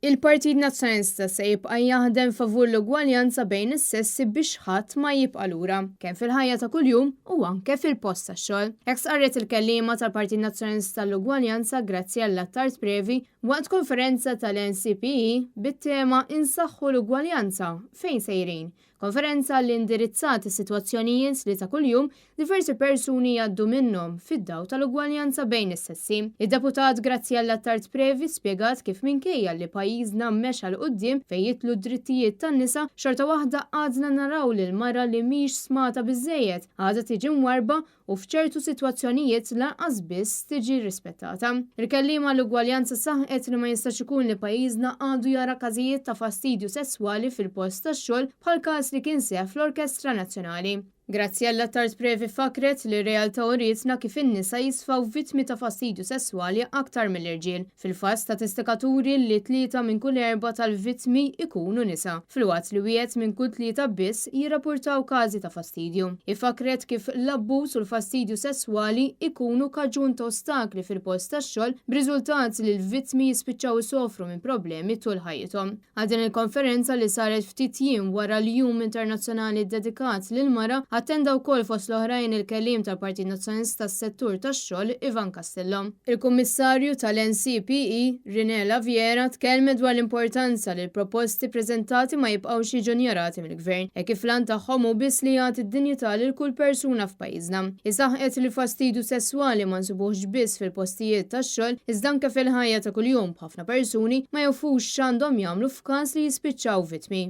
Il-Partit Nazzjonalista se jibqa' jaħdem favur l-ugwaljanza bejn is-sessi biex ħadd ma jibqa' lura, kemm fil-ħajja ta' kuljum u anke fil-post tax-xogħol. Hekk stqarret il-kelliema tal-Partit Nazzjonalista għall-Ugwaljanza Graziella Attard Previ waqt konferenza tal-NCPE bit-tema Insaħħu l-Ugwaljanza, Fejn Sejrin? Konferenza li indirizzat is-sitwazzjonijiet li ta' kuljum diversi persuni jgħaddu minnhom fid-dawl tal-ugwaljanza bejn is-sessi. Id-Deputat Graziella Attard Previ spjegat kif minkejja li pajjiżna mexa 'l quddiem fejn jidħlu d-drittijiet tan-nisa, xorta waħda għadna naraw lill-mara li mhix smata biżżejjed, għadha tiġi mwarrba u f'ċertu sitwazzjonijiet lanqas biss tiġi rispettata. Il-kelliema għall-ugwaljanza saħqet li ma jistax ikun li pajjiżna għadu jara każijiet ta' fastidju sesswali fil-post tax-xogħol bħal każ li kien seħħ fl-Orkestra Nazzjonali. Graziella Attard Previ fakkret li r-realtà urietna kif in-nisa jisfaw vittmi ta' fastidju sesswali aktar mill-irġiel. Fil-fatt statistika turi li tlieta minn kull erbgħa tal-vittmi jkunu nisa, filwaqt li wieħed minn kull tlieta biss jirrapurtaw każi ta' fastidju. Hi fakkret kif l-abbuż u l-fastidju sesswali jkunu kaġun ta' ostakli fil-post tax-xogħol b'riżultat li l-vittmi jispiċċaw isofru minn problemi tul ħajjithom. Għal din il-konferenza li saret ftit jiem wara l-Jum Internazzjonali ddedikat lill-Mara, attenda wkoll fost l-oħrajn il-Kelliem tal-Partit Nazzjonalista għas-Settur tax-Xogħol Ivan Castillo. Il-Kummissarju tal-NCPE, Renee Laviera, tkellmet dwar l-importanza li l-proposti preżentati ma jibqgħux jiġu njarati mill-Gvern, hekk kif l-għan tagħhom hu biss li jagħti d-dinjità lil kull persuna f'pajjiżna. Hi saħqet li l-fastidju sesswali ma nsibuhx biss fil-postijiet tax-xogħol iżda anke fil-ħajja ta' kuljum b'ħafna persuni ma jafux x'għandhom jagħmlu f'każ li jispiċċaw vittmi.